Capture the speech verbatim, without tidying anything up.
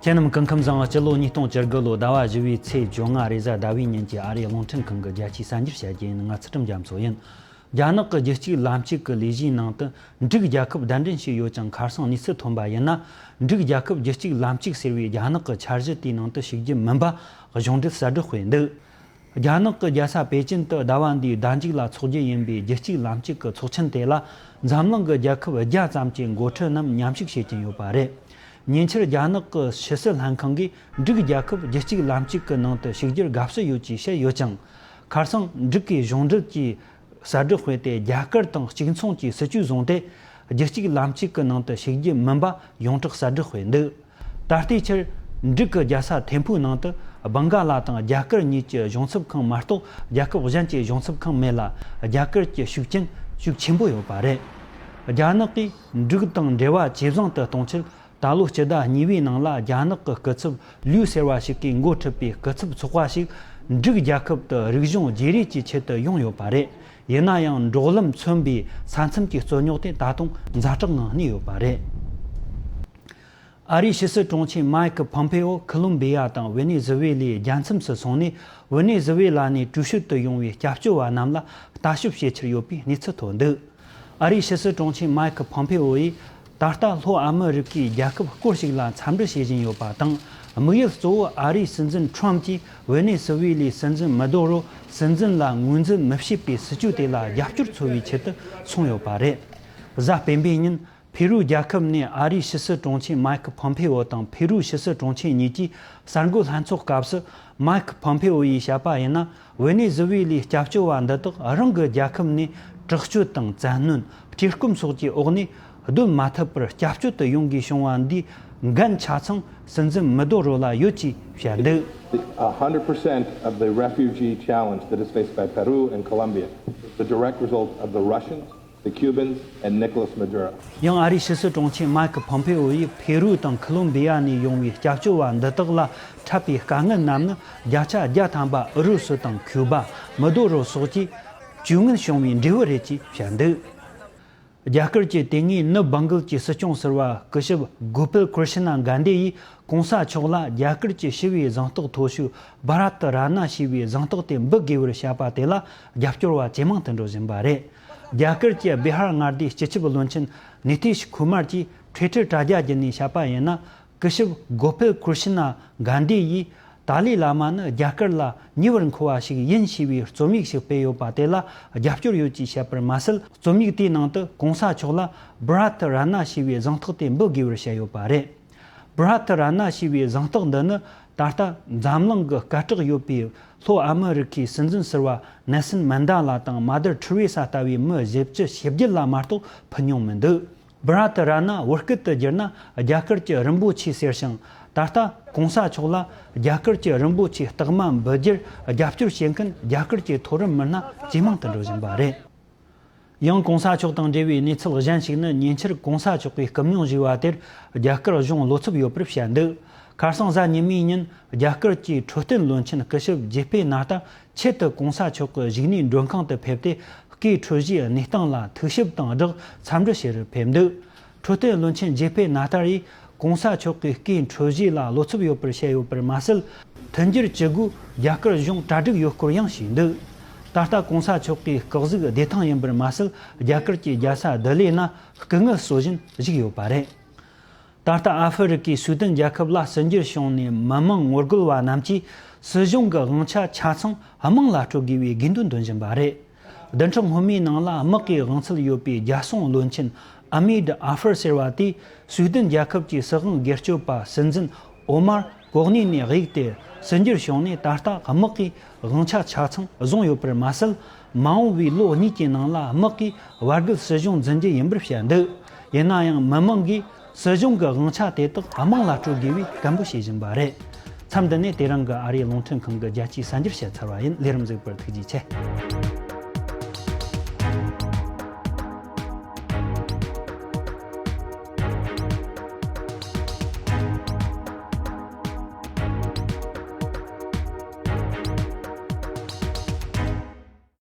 ཁྱེད་རྣམས་སྐུ་ཁམས་བཟང་། སྤྱི་ལོ་ཉིས་སྟོང་བཅུ་དགུ་ལོ་ཟླ་བ་བཞི་བའི་ཚེས་བཅོ་ལྔ་རེས་གཟའ་ཟླ་བའི་ཉིན་གྱི་ཨ་རིའི་རླུང་འཕྲིན་ཁང་གི་རྒྱལ་སྤྱིའི་གསར་འགྱུར་བཤད་རྒྱུ་ཡིན། ང་ཚུལ་ཁྲིམས་རྒྱ་མཚོ་ཡིན། རྒྱ་ནག་གི་རྒྱལ་གཅེས་ལམ་གཅིག་གི་ལས་གཞིའི་ནང་དུ་འབྲུག་རྒྱལ་ཁབ་གདན་འདྲེན་བྱས་ཡོད་ཀྱང་། ཁ་སང་གནས་ཚུལ་ཐོན་པ་ཡིན་ན། འབྲུག་རྒྱལ་ཁབ་རྒྱལ་གཅེས་ལམ་གཅིག་ཟེར་བའི་རྒྱ་ནག་གི་འཆར་གཞི་དེའི་ནང་དུ་ཞུགས་རྒྱུ་མིན་པ་གཞུང་འབྲེལ་གསལ་བསྒྲགས་སྤེལ་འདུག་རྒྱ་ནག་གི་རྒྱལ་ས་པེ་ཅིན་དུ་ཟླ་བ་འདིའི་ཟླ་མཇུག་ལ་འཚོགས་རྒྱུ་ཡིན་པའི་རྒྱལ་གཅེས་ལམ་གཅིག་གི་ཚོགས་ཆེན་དེ་ལ། འཛམ་གླིང་གི་རྒྱལ་ཁབ་བརྒྱ་ཙམ་གྱི་འགོ་ཁྲིད་རྣམས་མཉམ་ཞུགས་བྱེད་ཀྱིན་ཡོད་པ་རེད། ཉེ་ཆར་རྒྱ་ནག་གི་ཕྱི་སྲིད་ལྷན་ཁང་གིས་འབྲུག་རྒྱལ་ཁབ་རྒྱལ་གཅེས་ལམ་གཅིག་གི་ནང་དུ་ཞུགས་རྒྱུར་དགའ་བསུ་ཡོད་ཅེས་བཤད་ཡོད་ཀྱང་། ཁ་སང་འབྲུག་གི་གཞུང་འབྲེལ་གྱིས་གསལ་བསྒྲགས་སྤེལ་ཏེ། རྒྱ་གར་དང་གཅིག་མཚུངས་ཀྱི་སྲིད་ཇུས་བཟུང་སྟེ། རྒྱལ་གཅེས་ལམ་གཅིག་གི་ནང་དུ་ཞུགས་རྒྱུ་མིན་པ་ཡོངས་གྲགས་གསལ་བསྒྲགས་སྤེལ་འདུག་ད་ལྟའི་ཆར་འབྲུག་གི་རྒྱལ་ས་ཐིམ་ཕུའི་ནང་དུ་སྦིང་ག་ལ་དང་རྒྱ་གར་གཉིས་ཀྱི་གཞུང་ཚབ་ཁང་མ་གཏོགས། རྒྱལ་ཁབ་གཞན་གྱི་གཞུང་ཚབ་ཁང་མེད་ལ། རྒྱ་གར་གྱི་ཤུགས་རྐྱེན་ཤུགས་ཆེན་པོ་ཡོད་པ་རེད། རྒྱ་ནག་གིས་འབྲུག་དང་འབྲེལ་བ་ཇེ་བཟང་དུ་གཏོང་ཆེད། ད་ལོ་སྤྱི་ཟླ་གཉིས་པའི་ནང་ལ། རྒྱ་ནག་གི་སྐུ་ཚབ་ལིའུ་ཟེར་བ་ཞིག་གིས་འགོ་ཁྲིད་པའི་སྐུ་ཚབ་ཚོགས་པ་ཞིག་འབྲུག་རྒྱལ་ཁབ་ཏུ་རིག་གཞུང་བརྗེ་རེས་ཀྱི་ཆེད་དུ་ཡོང་ཡོད་པ་རེད། ཡིན་ན་ཡང་། འབྲོག་ལམ་མཚོན་པའི་ས་མཚམས་ཀྱི་རྩོད་རྙོག་དེ་ད་དུང་ཛ་དྲག་ངང་གནས་ཡོད་པ་རེད། ཨ་རིའི་ཕྱི་སྲིད་དྲུང་ཆེ་མའེ་ཁི་ཕོམ་ཕེ་ཨོ་ཁོ་ལོམ་བི་ཡ་དང་ཝེ་ནེ་ཟུ་ཝེ་ལའི་རྒྱལ་མཚམས་སུ་སོང་ནས། ཝེ་ནེ་ཟུ་ཝེ་ལ་ནས་གྲོས་བྱོལ་དུ་ཡོང་བའི་སྐྱབས་བཅོལ་བ་རྣམས་ལ་ལྟ་ཞིབ་བྱེད་འཆར་ཡོད་པའི་གནས་ཚུལ་ཐོན་འདུག་ཨ་རིའི་ཕྱི་སྲིད་དྲུང་ཆེ་མའེ་ཁི་ཕོམ་ཕེ་ཨོ་ཡིས། ད་ལྟ་ལྷོ་ཨ་མི་རི་ཀའི་རྒྱལ་ཁབ་སྐོར་ཞིག་ལ་འཚམས་འདྲི་བྱེད་བཞིན་ཡོད་པ་དང་། དམིགས་ཡུལ་གཙོ་བོ་ཨ་རིའི་སྲིད་འཛིན་ཁྲོམ་གྱིས་ཝེ་ནེ་ཟུ་ཝེ་ལའི་སྲིད་འཛིན་མི་དོ་རོ་སྲིད་འཛིན་ལ་ངོས་འཛིན་མི་བྱེད་པའི་སྲིད་ཇུས་དེ་ལ་རྒྱབ་སྐྱོར་འཚོལ་བའི་ཆེད་དུ་སོང་ཡོད་པ་རེད། གཟའ་སྤེན་པའི་ཉིན། ཕེ་རུ་རྒྱལ་ཁབ་ནས་ཨ་རིའི་ཕྱི་སྲིད་དྲུང་ཆེ་མའེ་ཁི་ཕོམ་ཕེ་ཨོ་དང་ཕེ་རུའི་ཕྱི་སྲིད་དྲུང་ཆེ་གཉིས་ཀྱིས་གསར་འགོད་ལྷན་ཚོགས་སྐབས་སུ། མའེ་ཁི་ཕོམ་ཕེ་ཨོ་ཡིས་བཤད་པ་ཡིན་ན། ཝེ་ནེ་ཟུ་ཝེ་ལའི་སྐྱབས་བཅོལ་བ་འདི་དག་རང་གི་རྒྱལ་ཁབ་ནས་དྲག་སྤྱོད་དང་བཙན་གནོན། བཀྲེས་སྐོམ་སོགས་ཀྱི་འོག་ནས་སྡོད་མ་ཐུབ་པར་སྐྱབས་བཅོལ་དུ་ཡོང་དགོས་བྱུང་བ་འདིའི་འགན་ཆ་ཚང་སྲིད་འཛིན་མི་དོ་རོ་ལ་ཡོད་ཅེས་བཤད་འདུག A hundred percent of the refugee challenge that is faced by Peru and Colombia is the direct result of the Russians, the Cubans, and Nicolas Maduro. ཡང་ཨ་རིའི་ཕྱི་སྲིད་དྲུང་ཆེ་མའེ་ཁི་ཕོམ་ཕེ་ཨོ་ཡིས་ཕེ་རུ་དང་ཁོ་ལོམ་བི་ཡ་ནས་ཡོང་བའི་སྐྱབས་བཅོལ་བ་འདི་དག་ལ་འཕྲད་པའི་དཀའ་ངལ་རྣམས་ནི་བརྒྱ་ཆ་བརྒྱ་ཐམ་པ་ཨུ་རུ་སུ་དང་ཁུ་བ། མི་དོ་རོ་སོགས་ཀྱིས་ཇུས་ངན་བྱུང་བའི་འབྲས་བུ་རེད་ཅེས་བཤད་འདུག་རྒྱ་གར་གྱི་དེ་སྔའི་ནུབ་བྷང་གལ་གྱི་སྲིད་སྐྱོང་ཟུར་པ་སྐུ་ཞབས་གོ་པལ་ཀྲི་ཤི་ན་གྷན་དྷི་ཡིས་གོང་ས་མཆོག་ལ་རྒྱ་གར་གྱི་ཞི་བའི་གཟེངས་རྟགས་མཐོ་ཤོས་བྷ་ར་ཏི་ར་ན་ཞེས་པའི་གཟེངས་རྟགས་དེ་འབུལ་དགོས་པར་བཤད་པ་དེ་ལ་རྒྱབ་སྐྱོར་བ་ཇེ་མང་དུ་འགྲོ་བཞིན་པ་རེད། རྒྱ་གར་གྱི་བི་ཧར་མངའ་སྡེའི་སྤྱི་ཁྱབ་བློན་ཆེན་ནི་ཏིཤ་ཁུ་མར་གྱིས་Twitter་དྲ་རྒྱ་བརྒྱུད་ནས་བཤད་པ་ཡིན་ན། སྐུ་ཞབས་གོ་པལ་ཀྲི་ཤི་ན་གྷན་དྷི་ཡིས། ཏཱ་ལའི་བླ་མ་ནི་རྒྱ་གར་ལ་ཉེ་བར་མཁོ་བ་ཞིག་ཡིན་ཞེས་པའི་རྩོམ་ཡིག་ཞིག་སྤེལ་ཡོད་པ་དེ་ལ་རྒྱབ་སྐྱོར་ཡོད་ཅེས་བཤད་པར་མ་ཟད། རྩོམ་ཡིག་དེའི་ནང་དུ་གོང་ས་མཆོག་ལ་བྷ་ར་ཏི་ར་ན་ཞེས་པའི་གཟེངས་རྟགས་དེ་འབུལ་དགོས་པར་བཤད་ཡོད་པ་རེད། བྷ་ར་ཏི་ར་ན་ཞེས་པའི་གཟེངས་རྟགས་འདི་ནི་ད་ལྟ་འཛམ་གླིང་གི་སྐད་གྲགས་ཡོད་པའི་ལྷོ་ཨ་མི་རི་ཁའི་སྲིད་འཛིན་ཟུར་པ་ནེལ་སན་མན་ཌེ་ལ་དང་མ་དར་ཐེ་རེ་ས་ལྟ་བུའི་མི་བཞི་བཅུ་ཞེ་བརྒྱད་ལ་མ་གཏོགས་ཕུལ་མྱོང་མི་འདུག་བྷ་ར་ཏི་ར་ན་བོད་སྐད་དུ་བསྒྱུར་ན་རྒྱ་གར་གྱི་རིན་པོ་ཆེ་ཟེར་ཞིང་། ད་ལྟ་གོང་ས་མཆོག་ལ་རྒྱ་གར་གྱི་རིན་པོ་ཆེ་རྟགས་མ་འབུལ་རྒྱུར་རྒྱབ་སྐྱོར་བྱེད་མཁན་རྒྱ་གར་གྱི་མཐོ་རིམ་མི་སྣ་ཇེ་མང་དུ་འགྲོ་བཞིན་པ་རེད། ཡང་གོང་ས་མཆོག་དང་འབྲེལ་བའི་གནས་ཚུལ་གཞན་ཞིག་ནི། ཉེ་ཆར་གོང་ས་མཆོག་གིས་སྐུ་མྱོང་བཞེས་པ་དེར་རྒྱ་གར་གཞུང་བློ་འཚབ་ཡོད་པར་བཤད་འདུག་ཁ་སང་གཟའ་ཉི་མའི་ཉིན་རྒྱ་གར་གྱི་འཕྲོད་བསྟེན་བློན་ཆེན་སྐུ་ཞབས་རྗེ་དཔལ་ནཱ་ཏཱ་ཆེད་དུ་གོང་ས་མཆོག་གི་བཞུགས་གནས་མགྲོན་ཁང་དུ་ཕེབས་ཏེ། སྐུའི་འཕྲོད་བཞེས་གནས་སྟངས་ལ་ཐུགས་ཞིབ་དང་སྦྲགས་འཚམས་འདྲི་བྱེད་རུ་ཕེབས་འདུག་འཕྲོད་བསྟེན་བློན་ཆེན་རྗེ་དཔལ་ནཱ་ཏཱ་ཡིས་གོང་ས་མཆོག་གི་སྐུའི་འཕྲོད་བཞེས་ལ་བློ་འཚབ་ཡོད་པར་བཤད་ཡོད་པར་མ་ཟད། མཐུན་འགྱུར་བྱེད་དགོས་རྒྱ་གར་གཞུང་གྲ་སྒྲིག་ཡོད་སྐོར་ཡང་བཤད་འདུག་ད་ལྟ་གོང་ས་མཆོག་གི་སྐུ་གཟུགས་བདེ་ཐང་ཡིན་པར་མ་ཟད། རྒྱ་གར་གྱི་རྒྱལ་ས་ལྡི་ལི་ན་སྐུ་ངལ་གསོ་བཞིན་བཞུགས་ཡོད་པ་རེད། ད་ལྟ་ཨ་ཧྥེ་རི་ཁའི་སུའུ་ཏན་རྒྱལ་ཁབ་ལ་སྲིད་འགྱུར་བྱུང་ནས་མི་མང་ངོ་རྒོལ་བ་རྣམས་ཀྱིས་སྲིད་གཞུང་གི་དབང་ཆ་ཆ་ཚང་དམངས་ལ་སྤྲོད་དགོས་པའི་དགོས་འདུན་འདོན་བཞིན་པ་རེད། བདུན་ཕྲག་སྔོན་མའི་ནང་ལ་དམག་གི་དབང་ཚད་ཡོད་པའི་རྒྱལ་སྲུང་བློན་ཆེན་ཨ་མི་ཌི་ཨ་ཧྥར་ཟེར་བ་དེས་སུའུ་ཏན་རྒྱལ་ཁབ་ཀྱི་སྲིད་དབང་སྒེར་གཅོད་པ་སྲིད་འཛིན་ཨོ་མར་ཀོག་ནི་ནས་གཡུགས་ཏེ། སྲིད་འགྱུར་བྱུང་ནས་ད་ལྟ་དམག་གིས་དབང་ཆ་ཆ་ཚང་བཟུང་ཡོད་པར་མ་ཟད། མ་འོངས་པའི་ལོ་གཉིས་ཀྱི་ནང་ལ་དམག་གིས་བར་བརྒལ་སྲིད་གཞུང་འཛིན་རྒྱུ་ཡིན་པར་བཤད་འདུག་ཡིན་ན་ཡང་མི་མང་གིས་སྲིད་གཞུང་གི་དབང་ཆ་དེ་དག་དམངས་ལ་སྤྲོད་དགོས་པའི་སྐད་འབོད་བྱེད་བཞིན་པ་རེད། མཚམས་འདི་ནས་དེ་རིང་གི་ཨ་རིའི་རླུང་འཕྲིན་ཁང་གི་རྒྱལ་སྤྱིའི་གསར་འགྱུར་བཤད་ཚར་བ་ཡིན། ལས་རིམ་གཟིགས་པར་ཐུགས་རྗེ་ཆེ།